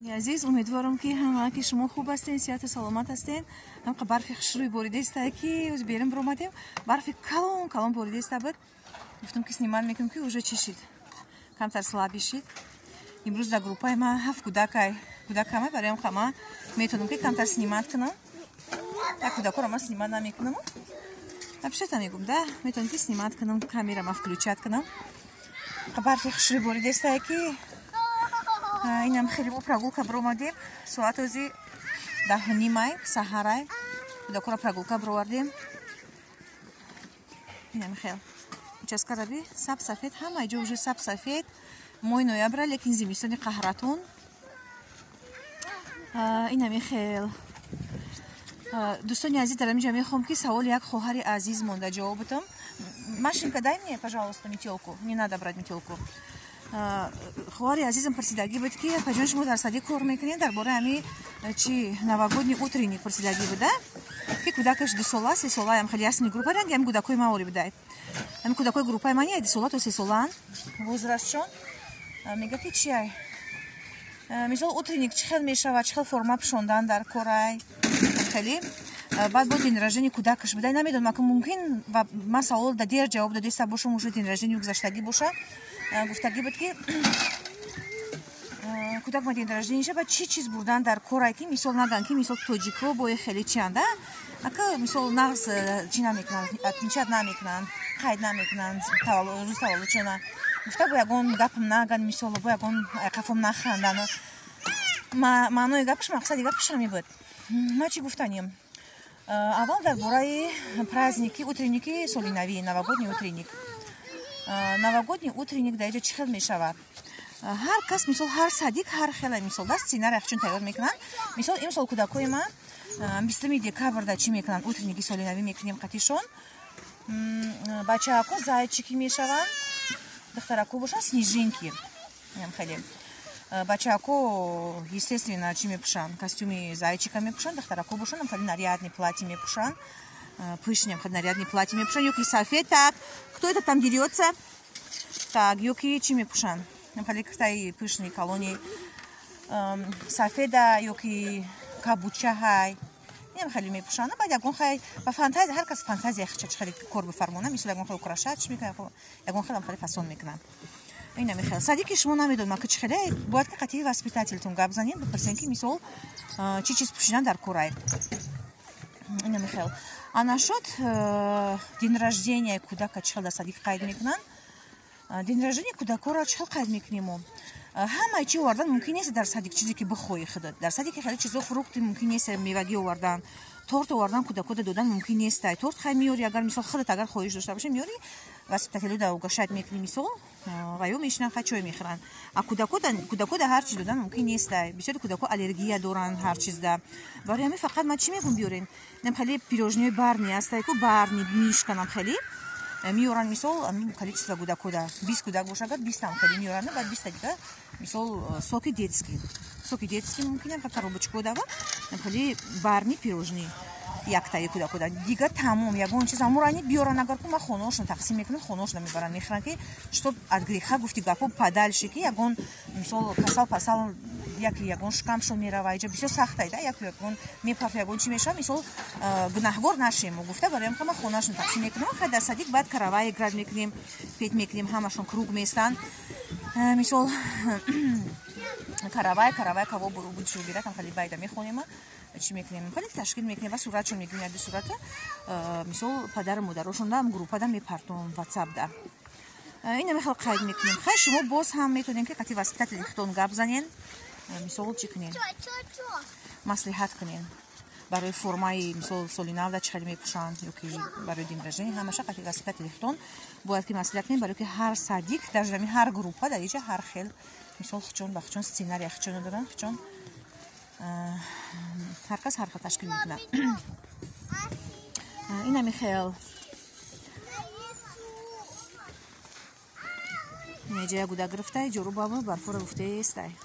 Азиз, умедворам, ки ҳамаки шумо хуб ҳастен, сиҳату саломат ҳастен. Ҳамқа барфи хушрӯй боридаиста, ки оз берун биромадем, барфи калон калон боридаиста буд. Гуфтам, ки снимать мекунем, ки уже чӣ шид, камтар слабый шид. Имрӯз дар группаи ман ҳафт кӯдакай, кӯдакамай, барои ҳам ман метавонам, ки камтар снимать кунам. Так, кӯдакоро ман снимать намекунам, вообще-то мегум да, метавонам, ки снимать кунам, камера ма включать кунам. Барфи хушрӯй боридаистае, ки инам хеле мо прогулка биромадем. Соат ози 10:30-ай саҳарай, кӯдакоро прогулка бировардем. Инам хел участкараби саб сафед, ҳама ҷо уже саб сафед. Моҳи ноябра, лекин зимистони қаҳратон. Инами хел, дӯстони азиз, дар ҳаминҷа мехоҳам, ки саволи як хоҳари азиз монда ҷавоб бутам. Машинка, дай мне, пожалуйста, метелку, не надо брать метелку. Хоҳари азизам пурсидагӣ буд, ки апаҷон, шумо дар садик кор мекунед, дар бораи ҳами чи новогодний утренник пурсидагӣ буда, ки кӯдакаш 2 сола, 3 солаям, хеле ясни группа ранги ҳами кӯдакои ма ори будай, ҳами кӯдакои группаи мани 2 сола то 3 солаанд возрастшон. Мега, ки чиай, мисол, утренник чӣ хел мешавад, чӣ хел форма пӯшондан дар корай хеле. Баъд бо день рождения кӯдакаш будай, намедонам, ака мумкин ва ман савол да дер ҷавоб додеста бошам, уже день рождения гузаштагӣ боша. Гуфтагӣ буд, ки кӯдак ма день рождения ба чӣ чиз бурдан дар корай, ки мисол наган, ки мисол тоҷико бои хеле чианда, ака мисол нағз чӣ намекунанд, отмечать намекунанд, қайд намекунанд рӯзи таваллудшона. Гуфта, бо ягон гапам наган, мисол, бо ягон қафом нахандан. Маънои гапаш, мақсади гапаш ҳами буд. Ма чӣ гуфтанем? Аввал дар бораи праздники, утренники соли нави, новогодний утренник. Новогодний утренник дар иҷо чӣ хел мешавад? Ҳар кас, мисол, ҳар садик ҳар хела, мисол, да, сценарий чун тайёр мекунанд. Мисол, имсол кӯдакои ман 20 декабрда чӣ мекунанд? Утренники соли навӣ мекунем қатишон. Бачаако зайчики мешаванд, духтарако бошанд снежинки. Хеле бачаако, естественно, чӣ мепӯшанд? Костюми зайчика мепӯшанд. Духтарако бошанд, хеле нарядный платье мепӯшанд, пышням, хеле нарядный платье мепӯшанд, ёки сафед. Так, кто это там дерется? Так, ёки чӣ мепӯшанд? Хеле куртаи пышный, калони сафеда ёки кабучаҳай, инам хеле мепӯшанд. Баъд ягон хай ба фантазия, ҳар кас фантазия хича чӣ хеле кор бифармона, мисол, ягон хел украшать мекунад, ягон хелам хеле фасон мекунанд. Инами хел садики шумо намедонам, ки чӣ хеле, бояд ки қатъи воспитательтон гап занем, бипурсем, ки мисол чӣ чиз пӯшидан дар корай. Инами хел. А насчёт день рождения кӯдака чӣ хел дар садик қайд мекунанд? День рождения кӯдакоро чӣ хел қайд мекунем? Мо ҳамаи чи овардан мумкин нест дар садик, чизе ки бихоҳӣ худат. Дар садики хеле чизо, фрукты мумкин нест, мевагӣ овардан, торт овардан, кӯдакода додан мумкин нест. Торт хай меёри, агар, мисол, худат агар хоҳиш дошта бошӣ, меёри, воспитателю да угощать мекунӣ, мисол, ва ё мешинанд, хай чой мехӯранд. А кӯдакода ҳар чиз додан мумкин нест, бисёри кӯдако аллергия доранд ҳар чизда. Барои ҳамин фақат ман чӣ мегӯм? Биёрен нам хеле пирожниҳои Барни ҳастай ку, Барни, мишканам хеле меёранд. Мисол, количество кӯдакода 20 кӯдак боша, агар 20-там хеле меёранд, баъд 20-та дига, мисол, соки детский, соки детский мумкин, коробочко дава, хеле Барни пирожни яктаи кӯдакода, дига тамом, ягон чиз амурани биёранд агар ку, ман хонаошон тақсим мекунам, хонаошона мебаранд, мехӯранд, ки чтоб от греха, гуфти гапо, подальше, ки ягон, мисол, касал пасал, яки ягон шукамшон мерава, иҷа бисёр сахтай да, як ягон мепаф, ягон чи мешава, мисол, гунаҳгор нашему гуфта, барои ҳама хонаашон тақсим мекунам. Хай, дар садик баъд каравай играть мекунем, петь мекунем, ҳамашон круг местанд, мисол, каравай, каравай, кого будешь выбирать, там хеле байда мехонем, чӣ мекунем, хеле ташкил мекунем ва суратшон мекунем, яду сурата, мисол, падару модарошонда группада мепартом, ватсапда. Ина мехел қайд мекунем. Хай, шумо боз ҳам метонем, ки қати воспитатели худтон гап занен, мисол, чӣ кунем, маслиҳат кунем барои формаи, мисол, соли навда чӣ хеле мепӯшанд ёки барои день рождения, ҳамаша қати воспитатели худтон бояд ки маслиҳат кунем, барои ки ҳар садик, даже ҳар группа дар иҷа ҳар хел, мисол, хучон ба хучон сценария хучоно доранд, хучон ҳар кас ҳар хел ташкил мекунад. Инами хел. Инеҷа гуда гирифтай, ҷорубамо барфора гуфтаестай.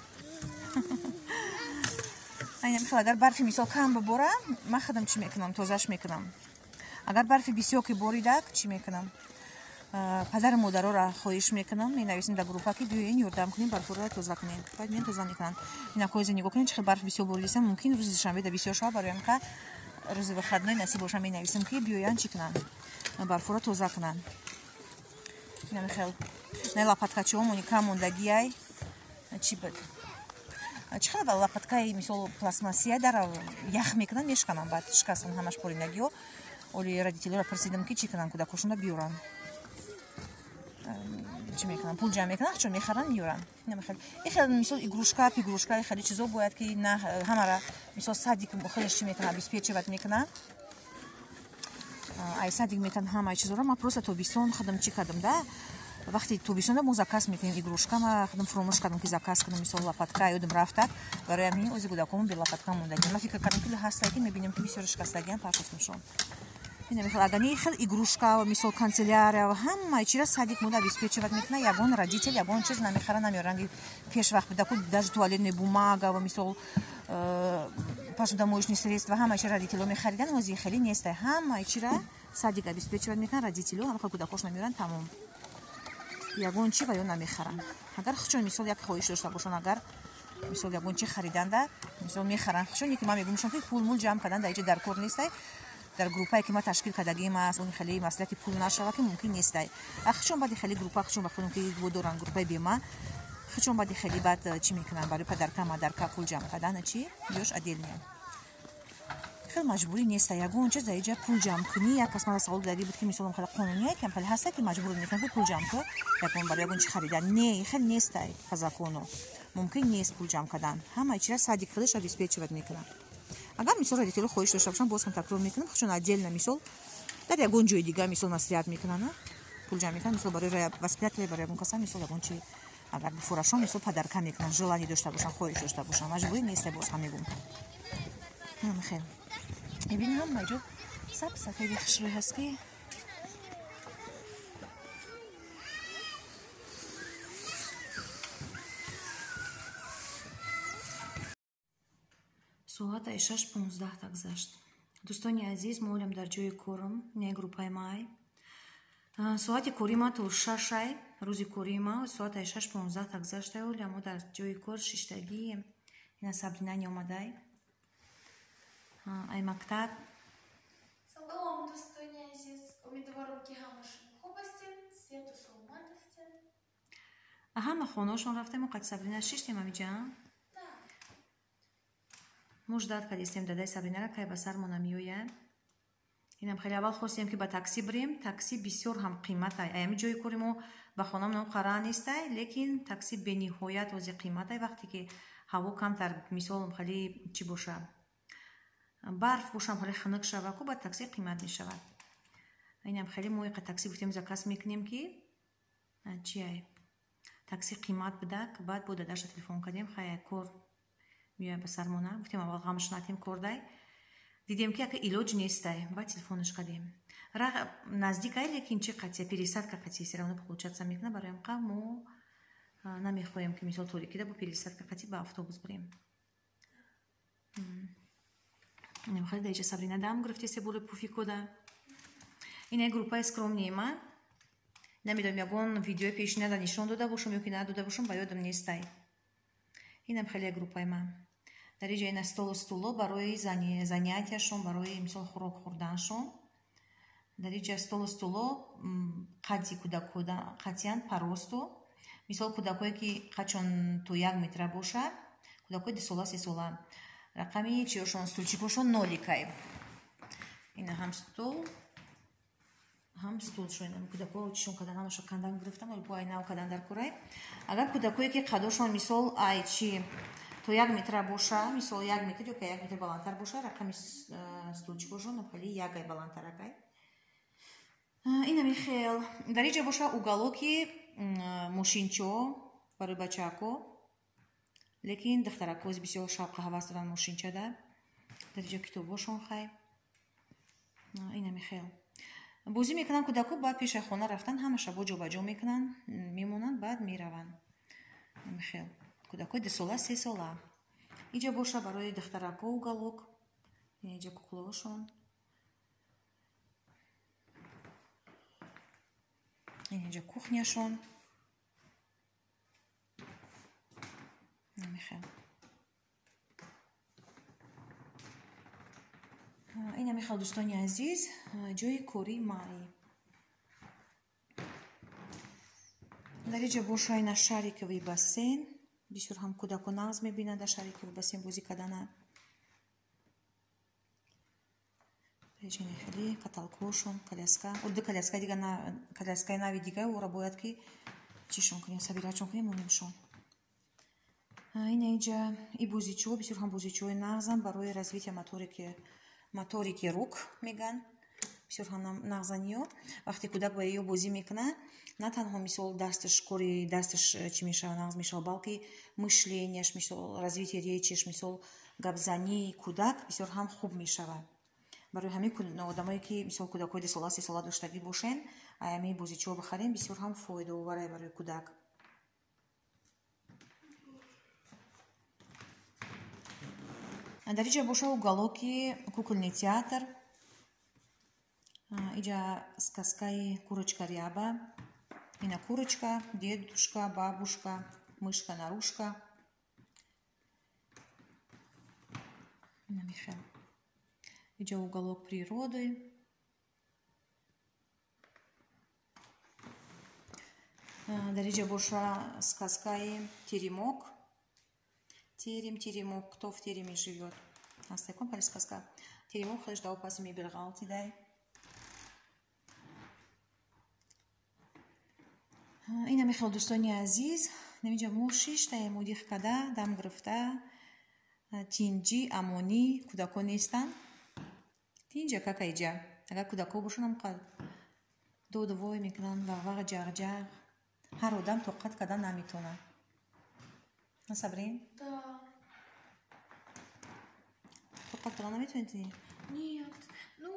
Инами хел. Агар барфи, мисол, кам бибора, ман худам чӣ мекунам? Тозаш мекунам. Агар барфи бисёр ки боридак, чӣ мекунам? Падару модароро хоҳиш мекунам, менависем дар группа, ки биёен, ёрдам кунем, барфҳоро тоза кунем. Баъд меян, тоза мекунанд. Инакоиза нигоҳ кунем, чӣ хел барф бисёр боридиса. Мумкин, рӯзи душанбе да бисёр шавад. Барои ҳамқа рӯзи выходной насиб боша, менависем, ки биёян, чӣ кунанд, барфҳоро тоза кунанд. Инами хел на лопаткачиҳо моника мондагиай чӣ буд, чӣ хел лопаткаи, мисол, пластмассия дар ях мекунанд, мешкананд, баъд шикастан ҳамаш поринагиҳо. Оли родителиро пурсидам, ки чӣ кунанд, кӯдакошонро биёранд, чӣ мекунанд, пул ҷамъ мекунанд, чо мехаранд, меёранд. Ихел, мисол, игрушка пигрушка, хеле чизо бояд, ки на ҳамара, мисол, садик хелеш чӣ мекунад, обеспечивать мекунад, ай садик метан ҳамаи чизоро. Ма просто тобистон худам чӣ кардам да, вақти тобистонда мо заказ мекунем игрушка, ма худам фуромӯш кардам, ки заказ кунам, мисол, лопатка ёдам рафтад. Барои ҳамин ози кӯдакомон бе лопатка мондаги. Ма фикр кардам, ки ҳастае, ки мебинем, ки бисёр шикастагиам, партофтамшон. Инамихел, агар не хел игрушка, мисол, канцелярия, ҳамаи чира садик мода обеспечивать мекунад. Ягон родитель ягон чиз намехара, намеёра. Ранги пеш вақт будаку, даже туалетная бумага ва, мисол, посудомоечные средства, ҳамаи чира родитело мехаридан. Ози хеле нестай, ҳамаи чира садик обеспечивать мекунад. Родитело ҳамаха кӯдакош намеёранд, тамом, ягон чи ва ё намехаранд. Агар хучон, мисол, як хоҳиш дошта бошанд, агар, мисол, ягон чи хариданда, мисол, мехаранд хучон. Ки ман мегӯмшон, ки пул мул ҷамъ кардан дар иҷа дар кор нестай. Дар группае, ки ма ташкил кардагим аст, он хеле маслиҳати пул нашава, ки мумкин нестай. Хучон баъди хеле группа хучон ба худам, ки доранд группаи бема, хучон баъди хеле баъд чӣ мекунанд, барои подарка мадарка пул ҷамъ кардан, чи ёш отдельно. Хел маҷбурӣ неста ягон чиз дар иҷа пул ҷамъ кунӣ. Як кас мана савол дади буд, ки мисол, хеле қонуние, ки хеле ҳаста, ки маҷбур мекунанд, ки пул ҷамъ кун ягон барои ягон чи харидан. Не, хел нестай, по закону мумкин нест пул ҷамъ кардан. Ҳамаи чира садик хелеш обеспечивать мекунад. Агар, мисол, родитело хоҳиш дошта бошанд, боз ҳам такрор мекунам, худшон отдельно, мисол, дар ягон ҷои дига, мисол, маслиҳат мекунанд, пул ҷамъ мекунанд, мисол, барои воспитатель, барои ягон каса, мисол, ягон чи агар бифурашон, мисол, подарка мекунанд, желание дошта бошанд, хоҳиш дошта бошанд. Маҷбурӣ нестай, боз ҳам мегӯм. Хел ибин, ҳама ҷо саб сафеди хушрӯй ҳаст, ки соатаи 6:15 гузашт. Дӯстони азиз, мо олям дар ҷои корам, не группаи май. Соати кори ма то 6-ай, рӯзи кори ма соатаи 6:15 гузаштай. Оля мо дар ҷои кор шиштагием. Ина Сабрина омадай ай мактаб. Салом, дӯстони азиз, умедворам, ки ҳама шумо хуб ҳастед, сеҳату саломат ҳастед. Ҳама хонаошон рафтем, қати Сабрина шиштем амиҷа. Мо ждать кардистем дадаи Сабринара, кай ба сармона меояд. Инам хеле аввал хостем, ки ба такси бирем, такси бисёр ҳам қиматай. Аями ҷои кори мо ба хонам қара нестай, лекин такси бениҳоят ози қиматай. Вақте ки ҳаво камтар, мисол, хеле чӣ боша, барф бошам, хеле хунук шава ку, ба такси қимат мешавад. Инам хеле мо иқа такси гуфтем, заказ мекунем, ки чиай, такси қимат будак. Баъд бо дадаша телефон кардем, хай, кор меояд ба сармона. Гуфтем, аввал ғамш натем, кордай. Дидем, ки яка илоҷ нестай, баъд телефонаш кардем. Наздикай, лекин чи қатия, пересадка қатия всё равно получаться мекунад. Барои ҳамқа мо намехоҳем, ки, мисол, торикида бо пересадка қатӣ ба автобус бирем. Намехоҳед, даиҷа Сабрина дам гирифтесе болои пуфикода. Ина группаи скромнии ма. Намедонам, ягон видеои пешинада нишон дода бошам ё ки надода бошам, ба ёдам нестай. Инам хеле группаи ма. Дар иҷа ина столу стуло барои занятияшон, барои, мисол, хӯрок хӯрданшон. Дар иҷа столу стуло қадди кӯдакҳо қатъиян по росту. Мисол, кӯдакҳое, ки қадшон то 1 метра бошад, кӯдакҳои 2 сола, 3 сола, рақами чиёшон, стульчикошон ноликай. Ина ҳам стол, ҳам стулшон. Кӯдакҳо чишон кардан, ҳамаша кандан гирифтам, бо ай нав кардан дар курай. Агар кӯдакҳое, ки қадошон, мисол, ай чи то 1 метра боша, мисол, 1 метр ё ки 1 метр баландтар боша, рақами стульчикошон хеле ягай баландтаракай. Инами хел дар иҷа боша уголоки мошинчо барои бачаако, лекин духтаракҳо бисёр шавқу ҳавас доранд мошинчада. Дар иҷа китобошон. Хай, инами хел бозӣ мекунанд кӯдако. Баъд пешаи хона рафтан, ҳама шабо ҷобаҷо мекунанд, мемонанд, баъд мераванд. Хел кӯдакҳои 2 сола, 3 сола. Иҷа боша барои духтаракҳо уголок, иҷа куклаошон. Инҷа кухняшон. Намехел. Ина мехел, дӯстони азиз, ҷои кори май. Дар инҷа боша ина шариковый бассейн. Бисёр ҳам кӯдако нағз мебинанд дар шариковый бассейн бозӣ кардана. Ина хеле каталкошон, коляска. Ду коляска дига, коляскаи нави дига, ора бояд ки чишон кунем, сабирачон кунем, монемшон. Ина инҷа и бозичаҳо, бисёр ҳам бозичаҳои нағзанд барои развития моторики рук меган. Бисёр ҳам нағзаниё. Вақте кӯдак ба ё бозӣ мекунад, на танҳо мисол дасташ кори дасташ чӣ мешавад, нағз мешавад, балки мышленияш, мисол развитие речиш, мисол гапзании кӯдак бисёр ҳам хуб мешавад. Барои ҳамин одамое ки мисол кӯдакҳои дусола, сесола доштагӣ бошен, аями бозичаҳо бихарем, бисёр ҳам фоидаоварае барои кӯдак. Дар инҷа боша уголоки кукольный театр. Иҷа сказкаи курочка ряба. Ина курочка, дедушка, бабушка, мышка, нарушка. Ина михел. Иҷа уголок природы. Дар инҷа боша сказкаи теремок. Терем, теремок, кто в тереме живет? Астайкон пали сказка. Теремок хелеш дав паси мебел ғалтидай. Ина мехел, дӯстони азиз, наминҷа мо шиштаем, удих када, дам гирифта, тинҷӣ, амонӣ, кӯдако нестанд. Тинҷа кака иҷа. Агар кӯдако бошанд, ҳамқад доду вой мекунанд, вағвағ, ҷағ-ҷағ. Ҳар одам тоқат кардан наметавонад. На, Сабрин? Да. Тоқат кардан наметавонед? Нет. Ну,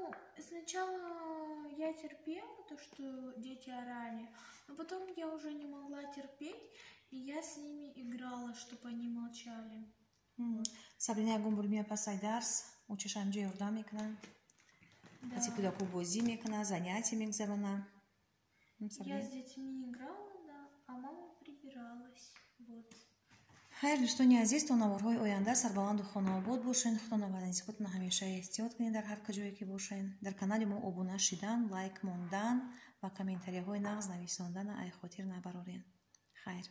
сначала я терпела то, что дети орали, но потом я уже не могла терпеть, и я с ними играла, чтобы они молчали. Сабрина ягон бор меяд пасай дарс, учаша ҳамҷо ёрдам мекунад. Аси кӯдако бозӣ мекунад, занятия мегузаронад. Я с детьми играла, да, а мама прибиралась. Вот. Хайр, дӯстони азиз, то наворҳои оянда сарбаланду хонаобод бошен. Худо наваданисӣ худтона ҳамеша эҳтиёт кунед дар ҳар куҷое ки бошен. Дар канали мо обуна шидан, лайк мондан ва комментарияҳои нағз нависондана ай хотир набарорен. Хайр.